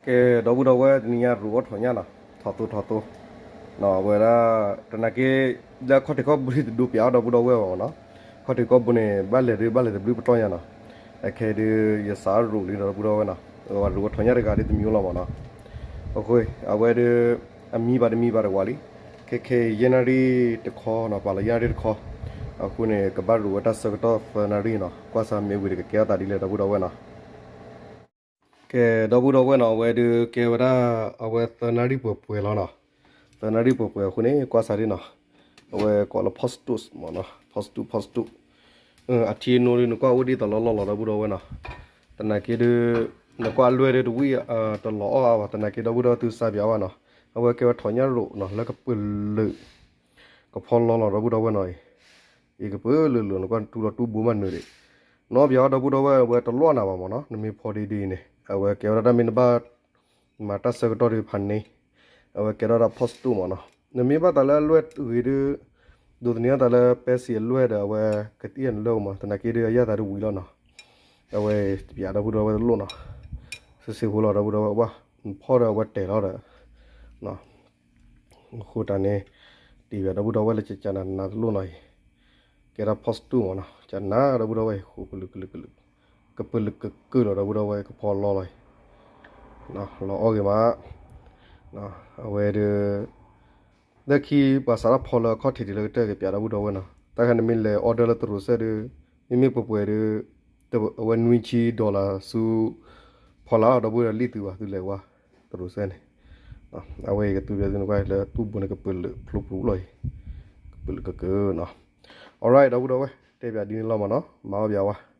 ကဲ ဒီပုၢ်ဒီဝဲၢ် တနံၤညါရိးအီၣ်ထီၣ်ညၣ်နီၤ, ထီၣ်သိထီၣ်သိ, အဝဲဒၣ် တနာ်က့ လၢခီၣ်ထံးခီၣ်ဘိတဒိးပၠးအီၣ်ဒီပုၢ်ဒီဝဲၢ်ဘၣ်မးနီၤ, ခီၣ်ထံးခီၣ်ဘိန့ၣ် ဘၣ်လဲၤဒုးဘၣ်လဲၤတဘျုးပတီၢ်ညါနီၤ, အခဲဒုး ယစးရိးလံဒီပုၢ်ဒီဝဲၢ်နီၤ, အဝဲရိးအီၣ်ထီၣ်ညၣ်တဂၤဒ်တမံၤလီၤမးနီၤ, အဃိ အဝဲဒုး အမံဘၣ်တမံဘၣ်တဝးလံ, ခဲခဲအံၤ ယဲၢ်နၣ်ရံၣ်တခီနီၤ, ပာ်လီၤယဲၢ်နၣ်ရံၣ်တခီ, အဃိန့ၣ် ကဘၣ်ရိးဝဲတၢ်ဆၢကတီၢ်သၢနၣ်ရံၣ်နီၤ, ကွၢ်စးမ့ၢ်ဝံၤဒီးကကဲထီၣ်သးဒ်လဲၣ်ဒီပုၢ်ဒီဝဲၢ်နီၤ ကဲ ဒီပုၢ်ဒီဝဲၢ်နီၤ, အဝဲဒုးကဲဝဲဒၣ် အဝဲသၢနၣ်ရံၣ်ပှဲၤပှဲၤလီၤနီၤ, သၢနၣ်ရံၣ်ပှဲၤပှဲၤအဃိန့ၣ် ကွၢ်စးဒ်နီၤ, အဝဲကိးလၢ ဖီစတူး မးနီၤ, ဖီစတူး ဖီစတူး, အထံအနိဒုး နကွၢ်အိၣ်ဒ်သိးလီၤလီၢ်လီၤဒီပုၢ်ဒီဝဲၢ်နီၤ, တနာ်က့ဒုး နကွၢ်အလွဲၢ်ဒုးတဝံၣ်တလီၤအီၣ်အါဘၣ်, တနာ်က့ဒီပုၢ်ဒီဝဲၢ် သုစးပၠးဘၣ်နီၤ, အဝဲကဲဝဲထီၣ်ညၣ်ရိးနီၤ လၢကပၢၢ်လၢာ် ကဖီလီၤလီၤဒီပုၢ်ဒီဝဲၢ်နီၤအံၤ, အံၤကပၢၢ်လၢာ်လၢာ် နကွၢ်တူၢ်လီၤတူၢ်ဘိမးနုာ်ဒံး, နီၢ်ပၠးအီၣ်ဒီပုၢ်ဒီဝဲၢ် အဝဲတလီၢ်နၤဘၣ်မးနီၤ, နမ့ၢ်ဖီဒ်ဒ်အံၤန့ၣ် အဝဲကဲဝဲဒၣ်တၢ်မ့ၢ်နဘၣ် မၤတၢ်ဆၢကတီၢ်ဒုးဖးန့ၣ်, အဝဲကဲထီၣ်ဒၣ် ဖီစတူး မးနီၤ, နမ့ၢ်ဘၣ်သးလၢအလွဲၢ်ဂ့ၤဒုး ဒိးသန့ၤအသးလၢပဲစံးအလွဲၢ်ဒီး အဝဲကသံၣ်အနလွဲၢ်အိၣ်မး, တနာ်က့ဒုးအယၣ်သးတဝံၤလီၤနီၤ, အဝဲတပၠးဒီပုၢ်ဒီဝဲၢ်တလိၣ်နီၤ, စ့စ့ဖိလီၤဒီပုၢ်ဒီဝဲၢ်, နဖီၣ်ဒီးအဝဲတဲာ်လီၤဒီး အဃိတၢ်န့ၣ် တံၢ်ဘၣ်ဒီပုၢ်ဒီဝဲၢ်လၢကကနၤနၤတလိၣ်နီၤအံၤ, ကဲထီၣ် ဖီစတူး မးနီၤ, ကနၤဒီပုၢ်ဒီဝဲၢ်အံၤ ဃိကလုာ်ကလုာ်ကလုာ်, ကပၢၢ်လၢာ်ကကုာ်လီၤဒီပုၢ်ဒီဝဲၢ် ကဖီလီၤလီၤအံၤ, လီၤအီၣ်ဂ့ၤမး, အဝဲဒုး လၢခံပှၤစးထီၣ်ဖီလၢအခီၣ်ထံးဒ်လၢကတၢၢ်ကပၠးဒီပုၢ်ဒီဝဲၢ်နီၤ, တၢ်ခါနမ့ၢ်လဲၤ order လၢတရူးစဲၣ်ဒုး, မ့မ့ၢ်ပှဲၤပှဲၤဒုး အဝဲနွံဆံ dollar ဆူ ဖီလာ်ဒီပုၢ်ဒီဝဲၢ်လံသုဘၣ် သုလဲၤဝဲ တရူးစဲၣ်န့ၣ်, အဝဲအံၤကသူပျဲသုနကွၢ်လၢ တူၢ်ဘိန့ၣ်ကပၢၢ်လၢာ်ဖျိဖျိလီၤအံၤ, ကပၢၢ်လၢာ်ကကုာ်နီၤ, alright ဒီပုၢ်ဒီဝဲၢ် တဲပၠးဒ်န့ၣ်လီၤမးနီၤ, မၤအီၣ်ပၠးဝဲ